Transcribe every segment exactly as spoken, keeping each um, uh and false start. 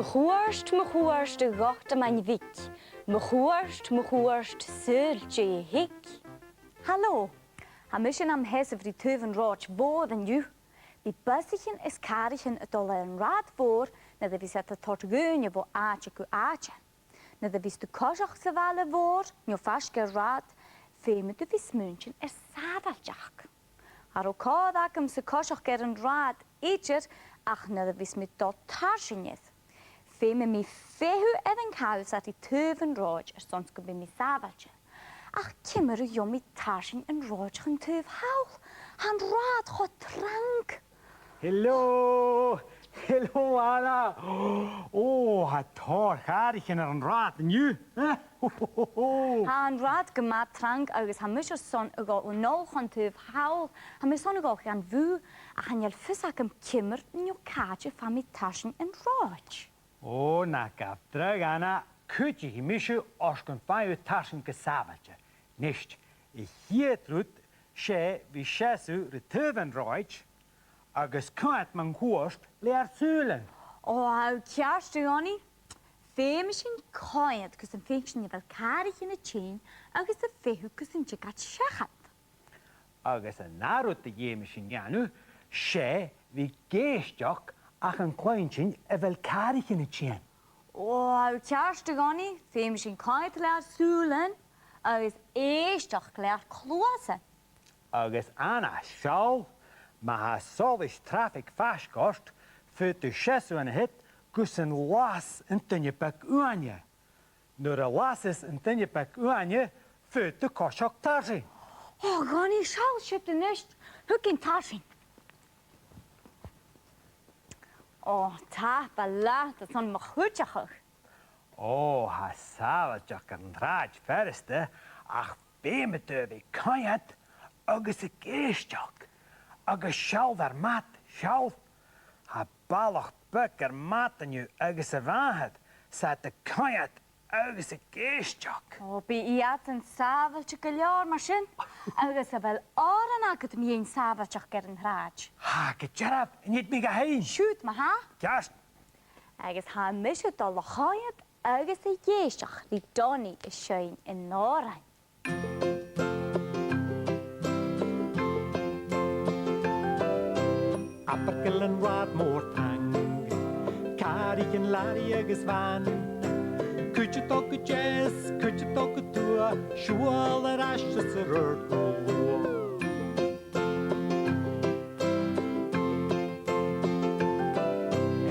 Chuairt, mo chuairt, a ghotaman bhig, mo chuairt, mo chuairt, saoil dè thig. Halò, tha mise nam sheasamh ri taobh an rathaid mhòir an-diugh. Bidh busaichean is càraichean a' dol air an rathad mhòr nuair a bhios iad a' toirt dhaoine bho àite gu àite. Nuair a bhios tu a' coiseachd sa bhaile mhòr, no faisg air rathad, feumaidh tu bhith a' smaointinn air sàbhailteachd. Cha robh còir agamsa coiseachd air an rathad idir, ach nuair a bhios mi a' dol tarsainn air, feumaidh mi feitheamh air an cabhag a tha ri taobh an rathaid airson 's gum bi mi sàbhailte. Ach ciamar a gheibh mi tarsainn an rathaid chun taobh thall? Tha an rathad cho trang. Hello! Hello, Anna! Ò, tha tòrr chàraichean air an rathad an-diugh. Tha an rathad gu math trang agus tha mise airson a dhol a-null chun taobh thall. Tha mi airson a dhol dhan bhùth, ach chan eil fios agam ciamar no càit am faigh mi tarsainn an rathaid. Ò, na gabh dragh, Anna, cuidichidh mise oir gun faigh thu tarsainn gu sàbhailte. Nist, a' chiad rud, 's e bhith seasamh ri taobh an rathaid agus coimhead mun cuairt le ar sùilean. Ò, tha thu ceart, a Dhonnaidh. Feumaidh sinn coimhead gus am faic sinn a bheil càraichean a' tighinn agus a' feitheamh gus an tig iad seachad. Agus an ath rud a dh'fheumas sinn dhèanamh, 's e bhith ag èisteachd ach an cluinn sinn a bheil càraichean a' tighinn. Ò, tha thu ceart, a Dhonnaidh, feumaidh sinn coimhead le ar sùilean agus èisteachd le ar cluasan. Agus Anna, seall, ma tha solais trafaig faisg ort, faodaidh tu seasamh an siud gus an las an duine beag uaine. Nuair a lasas an duine beag uaine, faodaidh tu coiseachd tarsainn. Ò, a Dhonnaidh, seall siud a-nis, thugam tarsainn. Ò, tapadh leat airson mo chuideachadh. Ò, tha sàbhailteachd air an t-sràid furasta, ach feumaidh tu a bhith a' coimhead agus ag èisteachd, agus seall ar mat, seall. Tha balach beag ar mat an-diugh agus a mhàthair, 's iad a' coimhead agus ag èisteachd. Ò, bidh iadsan sàbhailte gu leòr mar sin, agus a bheil òran agad mu dheidhinn sàbhailteachd air an t-sràid? Tha, gu dearbh, an tèid mi ga sheinn? Siuthad, ma-thà. Ceart. Agus tha mise a' dol a choimhead agus a dh'èisteachd ri Donnie a' seinn an òrain. Abair gu bheil an rathad mòr trang, càraichean, làraidhean agus bhanan, cuid a' dol gu deas, cuid a' dol gu tuath, siubhal air ais is air adhart gu luath.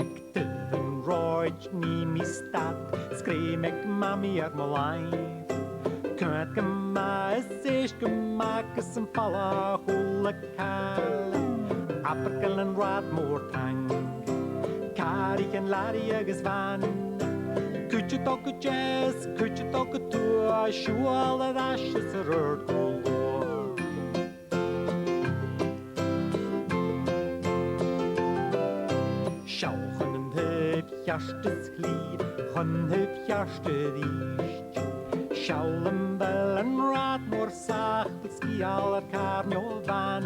Aig taobh an rathaid nì mi stad, 's grèim aig Mamaidh air mo làimh. Coimhead gu math is èist gu math gus am falbh a h-uile càil. Abair gu bheil an rathad mòr trang, càraichean, làraidhean agus bhanan, cuid a' dol gu deas, cuid a' dol gu tuath, siubhal air ais is air adhart gu luath. Seall chun an taobh cheart is chliabh, chun an taobh cheart a-rithist. Seall am bheil an rathad mòr sàmhach, a bheil sgeul air càr no bhan.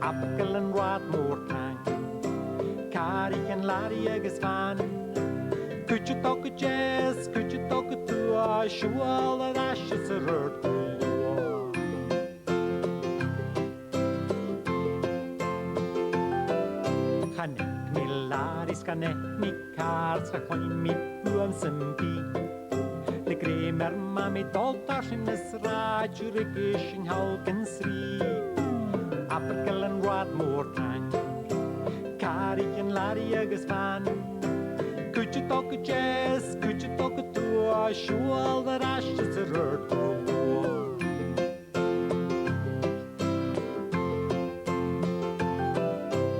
Abair gu bheil an rathad mòr trang, càraichean, làraidhean agus bhanan, cuid a' dol gu deas, cuid a' dol gu tuath, siubhal air ais is air adhart gu luath. Chan fhaic mi làraidh 's chan fhaic mi càr 's cha chluinn mi buan sam bith. Le grèim air Mamaidh dol tarsainn na sràid, ruigidh sinn thall gun srìth. Abair gu bheil an rathad mòr trang, càraichean, làraidhean agus bhanan, cuid a' dol gu deas, cuid a' dol gu tuath, siubhal air ais is air adhart gu luath.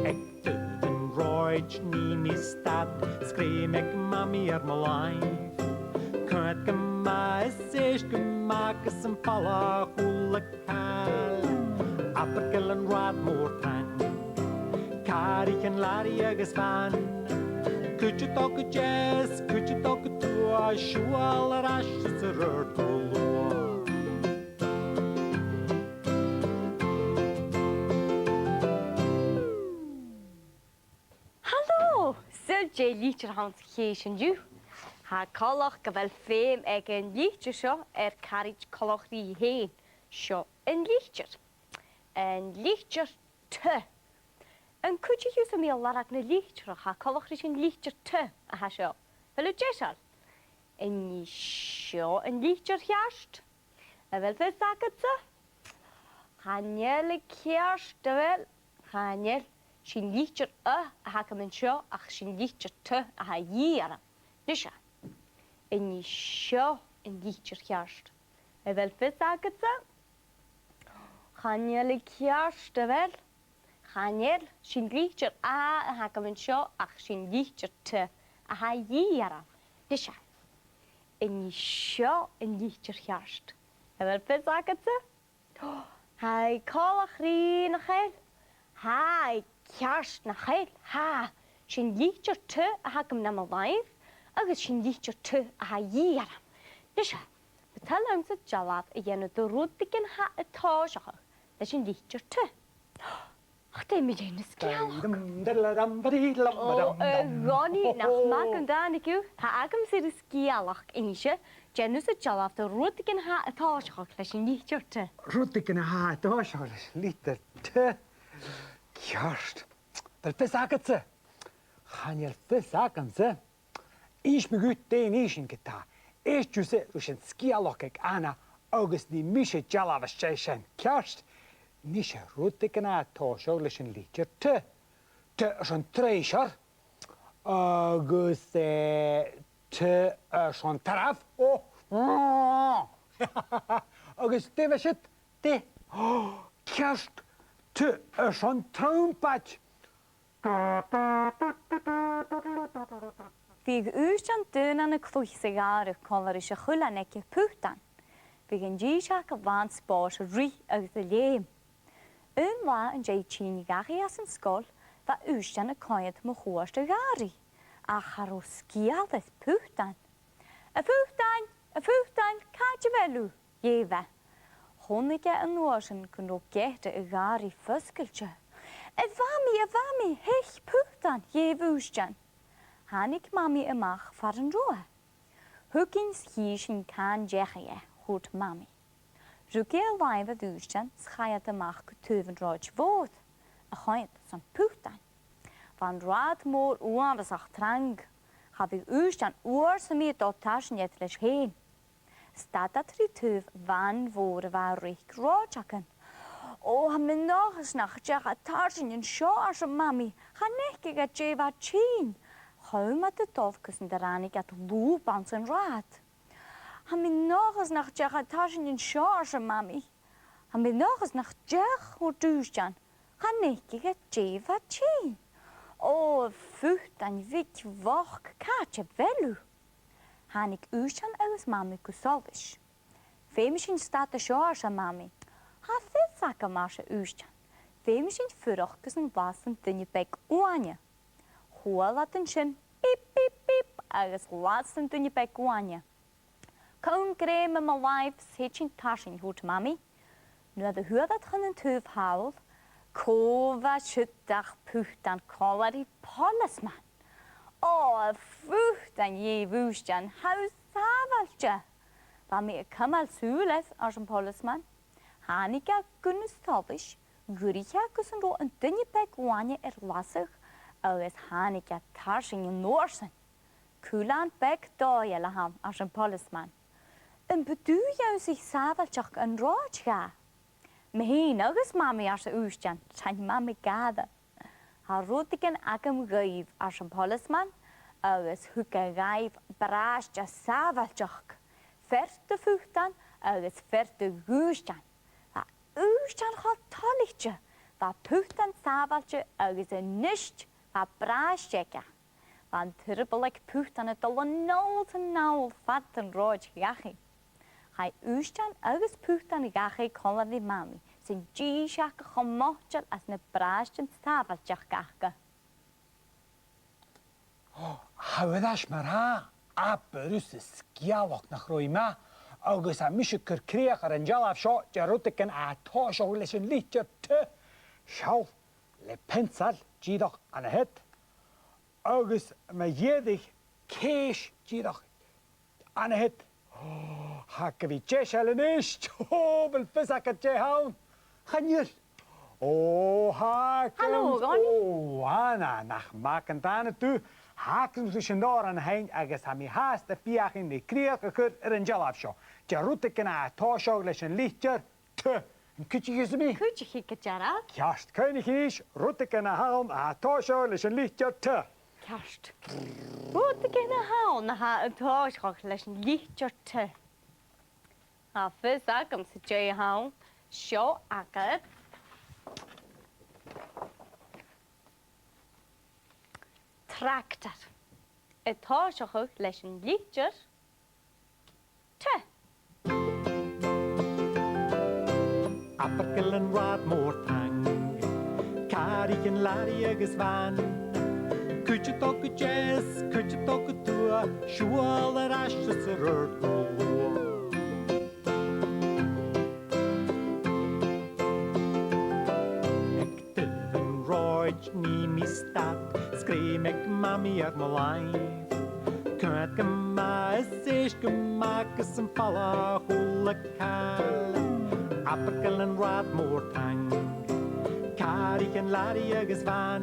Aig taobh an rathaid nì mi stad, 's grèim aig Mamaidh air mo làimh. Coimhead gu math is èist gu math gus am falbh a h-uile càil. Abair gu bheil an rathad mòr trang, càraichean, làraidhean agus bhanan, cuid a' dol gu deas, cuid a' dol gu tuath, siubhal air ais is air adhart gu luath. Halò! Saoil dè litir a th' anns a' chèis an-diugh. Tha coltach gu bheil feum aig an litir seo air caraid coltach rithe fhèin. Seo an litir. An litir T. An cuidich thusa mi a' lorg na litreach a tha coltach ris an litir T a tha seo? A bheil thu deiseil? An e seo an litir cheart? A bheil fios agadsa? Chan eil e ceart, a bheil? Chan eil. 'S e an litir A a th' agam an seo, ach 's e an litir T a tha a dhìth orm. Nise, an e seo an litir cheart? A bheil fios agadsa? Chan eil e ceart, a bheil? Chan eil. 'S e an litir A a th' agam an seo, ach 's e an litir T a tha a dhìth orm. Nise, an e seo an litir cheart? A bheil fios agadsa? Tha e coltach rithe, nach eil? Tha e ceart, nach eil? Tha. 'S e an litir T a th' agam nam làimh, agus 's e an litir T a tha a dhìth orm. Nise, bu toil leamsa dealbh a dhèanamh de rudeigin a tha a' tòiseachadh leis an litir T. Ach, dè mu dheidhinn na sgeulachd? Dum, dum, dum, dum, dum, dum, dum. Ò, a Dhonnaidh, nach math gun tàinig thu. Tha agamsa ri sgeulachd innse. Dèan thusa dealbh de rudeigin a tha a' tòiseachadh leis an litir T. Rudeigin a tha a' tòiseachadh leis an litir T. Ceart. A bheil fios agadsa? Chan eil fios agamsa. Innis mi dhut dè nì sinn, ge-tà. Èist thusa ris an sgeulachd aig Anna agus nì mise dealbh às dèidh sin, ceart? Nise, rudeigin a tha a' tòiseachadh leis an litir T. T airson treasure. Agus, eh, T airson tarbh. Ò. Agus dè bha siud? Dè? Ceart. T airson trumpet. Bhiodh Ùisdean daonnan a' cluich sa ghàrradh còmhla ris a' chuilean aige, Putan. Bhiodh an dithis aca làn spòrs a' ruith agus a' leum. Aon latha an dèidh tighinn dhachaigh às an sgoil, bha Ùisdean a' coimhead mu chuairt a' ghàrraidh, ach cha robh sgeul air Putan. A Phutain, a Phutain, càit a bheil thu? dh'èigh e. Chunnaic e an uair sin gun robh geata a' ghàrraidh fosgailte. A Mhamaidh, a Mhamaidh, theich Putan! dh'èigh Ùisdean. Thàinig Mamaidh a-mach far an robh e. Thugainn 's chì sinn càit an deachaidh e, thuirt Mamaidh. Rug i a làimh air Ùisdean 's chaidh iad a-mach gu taobh an rathaid mhòir, a' coimhead airson Putain. Bha an rathad mòr uabhasach trang. Cha bhiodh Ùisdean uair sam bith a' dol tarsainn air leis fhèin. Stad iad ri taobh bhan mhòr a bha a' reic rathaid againn. Ò, tha mi an dòchas nach deach e tarsainn an seo, arsa Mamaidh. Chan fhaic thu dè bha a' tighinn. Chùm iad a' dol gus an do ràinig iad lùb anns an rathad. Tha mi an dòchas nach deach e tarsainn an seo, arsa Mamaidh. Tha mi an dòchas nach deach, thuirt Ùisdean. Chan fhaic thu dè bha a' tighinn. Ò, a Phutain bhig bhochd, càit a bheil thu? Thàinig Ùisdean agus Mamaidh gu solais. Feumaidh sinn stad an seo, arsa Mamaidh. Tha fios agam, arsa Ùisdean. Feumaidh sinn fuireach gus an las an duine beag uaine. Chuala iad an sin, bip, bip, bip, agus las an duine beag uaine. Cùm grèim air mo làimh 's thèid sinn tarsainn, thuirt Mamaidh. Nuair a fhuair iad chun an taobh thall, cò bha siud ach Putain còmhla ri poileasman. Ò, a Phutain, dh'èigh Ùisdean, tha thu sàbhailte. Bha mi a' cumail sùil air, ars am poileasman. Thàinig e gun an solais, dh'fhuirich e gus an robh an duine beag uaine air lasadh, agus thàinig e tarsainn an uair sin. Cuilean beag dòigheil a th' ann, ars am poileasman. Am bu toigh leamsa sàbhailteachd an rathaid dha? Mi fhìn agus Mamaidh, arsa Ùisdean, 's thàinig Mamaidh gàire. Tha rudeigin agam dhuibh, ars am poileasman, agus thug e dhaibh bràiste sàbhailteachd. Fear do Phutain agus fear do dh'Ùisdean. Bha Ùisdean cho toilichte, bha Putain sàbhailte agus a-nis bha bràiste aige. Bha an t-earball aig Putain a' dol a-null 's a-nall fad an rathaid dhachaigh. Chaidh Ùisdean agus Putain dhachaigh còmhla ri Mamaidh, 's an dithis aca cho moiteil às na bràistean sàbhailteachd aca. Ò, tha air ais mar-thà, abair thusa sgeulachd nach robh i math, agus tha mise a' cur crìoch air an dealbh seo de rudeigin a tha a' tòiseachadh leis an litir T. Seall, le peansail dìreach ann a shin. Agus ma dh'fhaodainn cèis dìreach an-siud. Tha gu bhith deiseil a-nis. Ò, a bheil fios agad dè th' ann? Chan eil. Ò, tha. Halò, Gunn. Ò, Anna, nach math an dàna thu. Tha agamsa ris an òran fhèin agus tha mi fhathast a' feuchainn ri crìoch a chur air an dealbh seo. Dè rudeigin a tha a' tòiseachadh leis an litir T? An cuidich thusa mi? Cuidichidh gu dearbh. Ceart, cuimhnichibh, rudeigin a th' ann a tha a' tòiseachadh leis an litir T. Ceart. Rudeigin a th' ann a tha a' tòiseachadh leis an litir T. Tha fios agamsa dè th' ann. Seo agad tractar a' tòiseachadh leis an litir T. Abair gu bheil an rathad mòr trang, càraichean, làraidh agus bhan. Cuid a' dol gu deas, cuid a' dol gu tuath, siubhal air ais is air adhart gu luath. Aig taobh an rathaid nì mi stad, sgrèim aig Mamaidh air mo làimh. Coimhead gu math is èist gu math gus am falla a h-uile càil. Abair gu bheil an rathad mòr trang, càraichean, làraidh agus bhan.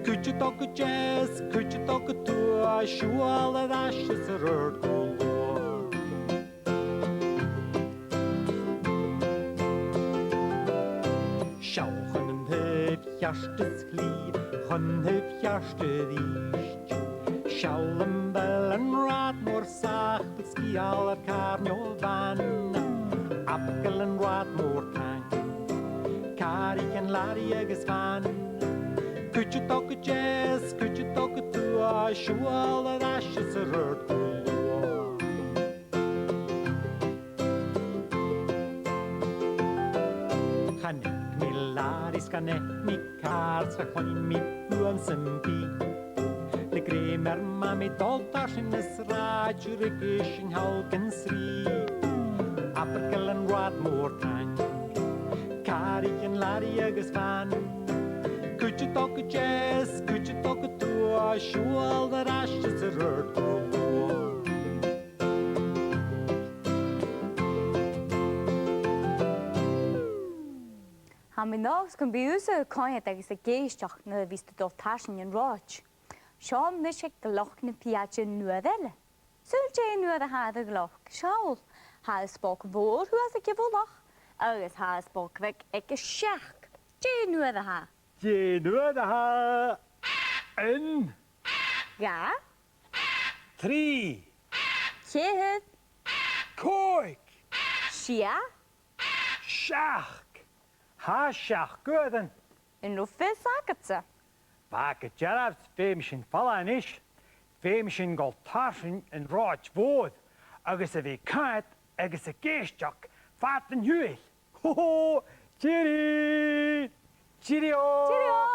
Cuid a' dol gu deas, cuid a' dol gu tuath, siubhal air ais is air adhart gu luath. Seall chun an taobh cheart is chliabh, chun an taobh cheart a-rithist. Seall am bheil an rathad mòr sàmhach, a bheil sgeul air càr no bhan. Abair gu bheil an rathad mòr trang, càraichean, làraidh agus bhan. Cuid a' dol gu deas, cuid a' dol gu tuath, siubhal air ais is air adhart gu luath. Chan fhaic mi làraidh 's chan fhaic mi càr 's cha chluinn mi fuaim sam bith. Le grèim air Mamaidh dol tarsainn nas rathaid, ruigidh sinn thall gun srìth. Abair gu bheil an rathad mòr trang, càraichean, làraidh agus bhan. Cuid a' dol gu deas, cuid a' dol gu tuath, siubhal air ais is air adhart gu luath. Tha mi an dòchas gum bi thusa a' coimhead agus ag èisteachd nuair a bhios tu a' dol tarsainn an rathaid. Seo mise aig gleoc na piàide an uair eile. Saoil dè an uair a tha e air a' ghleoc? Seall, tha an spòg mhòr shuas aig a' mhullach, agus tha an spòg bheag aig a seachd. Dè an uair a tha e? Dè an uair a tha e? Aon. Dhà. Trì. Ceithir. Còig. Sia. Seachd. Tha seachd uairean. An robh fios agadsa? Bha gu dearbh. Feumaidh sinn falbh a-nis. Feumaidh sinn a dhol tarsainn an rathaid mhòir agus a bhith a' coimhead agus ag èisteachd fad an t-siubhail. Ho, ho! Tìoraidh! Tìoraidh! Tìoraidh!